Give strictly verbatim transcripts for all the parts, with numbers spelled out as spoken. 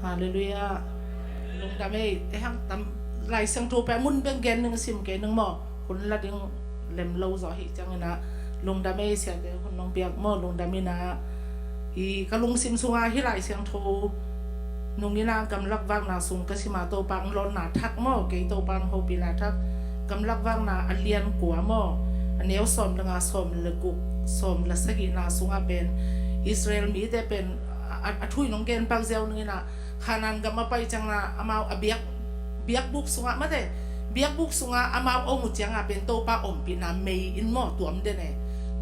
Halleluiah. Lungdam ei, ei hang tam Lai Siangtho pen mun beng gen ning, sim kei ning maw. Hun la ding lem lo zaw hi ciangin ah lungdam ei, siate hun nong piak maw, lungdam in ah. I ka lungsim sungah hih Lai Siangtho nungin ah gamlak vakna sung ka sim a, Topa hong lawnna thak maw, kei Topa hong hopihna thak. Gamlak vakna a lian kua maw, a neu sawm le nga, sawm le guk, sawm le sagihna sungah pen Israel mite pen a, a, a thu in hong gen pak ziau nungin ah Kanaan gam a pai ciangin ah amau a biak, biakbuk sungah mate, biakbuk sungah amau om uh ciangah pen Topa ompihna mei in maw tuam den e.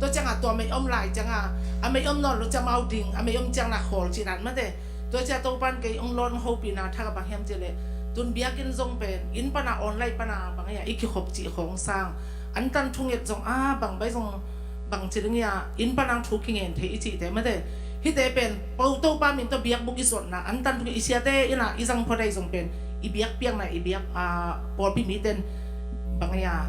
Tua ciangah tua mei om lai ciangah a mei om nawn lo ciang amau ding, a mei om ciangin ah khawl cihna mate. Tua ciang Topa in kei hong lawn hong hopihna thak a bang hiam cih leh, tun biakinn zong pen inn pana online pana bang hiam i kikhop cih khawng sang, antan thunget zong a bang bai zong bang ci ding hiam, inn pana thu kingen thei i cihte mate. Hihte pen po Topa min tawh biakbuk i zuatna, antan thunget i siate inn ah i zang phot ahi zong pen i biakpiakna, i biak a pawlpi mite in bang hiam,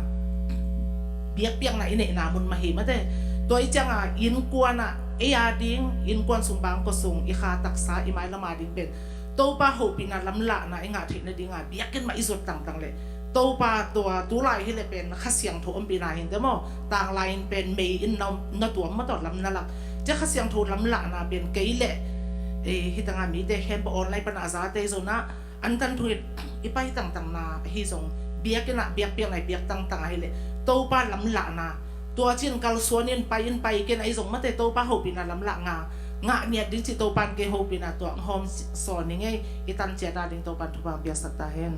biakpiakna i neihna mun mah hi mate. Tua i ciangah innkuan ah ei a ding, innkuan sung, bangkua sung, i kha taksa, i mailam a ding pen Topa hopihna lamlahna i ngah theih nadingah biakinn mah i zuat tangtang leh Topa tua tulai hi leh pen Kha Siangtho ompihna hi inteh maw. Tanglai in pen mei in na, na tuam maw, tua lam na lak. Cia Kha Siangtho lamlahna pen kei leh, eh, hih tangah mite khempeuh online pana a zate zong ah antan thu in i pai tangtangna ahi zong, biakinn ah biakpiakna i piak tangtang ahih leh Topa lamlahna, tua cin kalsuan in pai in pai ken ahi zong mate, Topa hopihna lamlahna ngah ngiat ding cih Topa in kei hopihna tua hong hawm sawn ning ei. I tan ciat a ding Topa in thupha hong piaksak ta hen.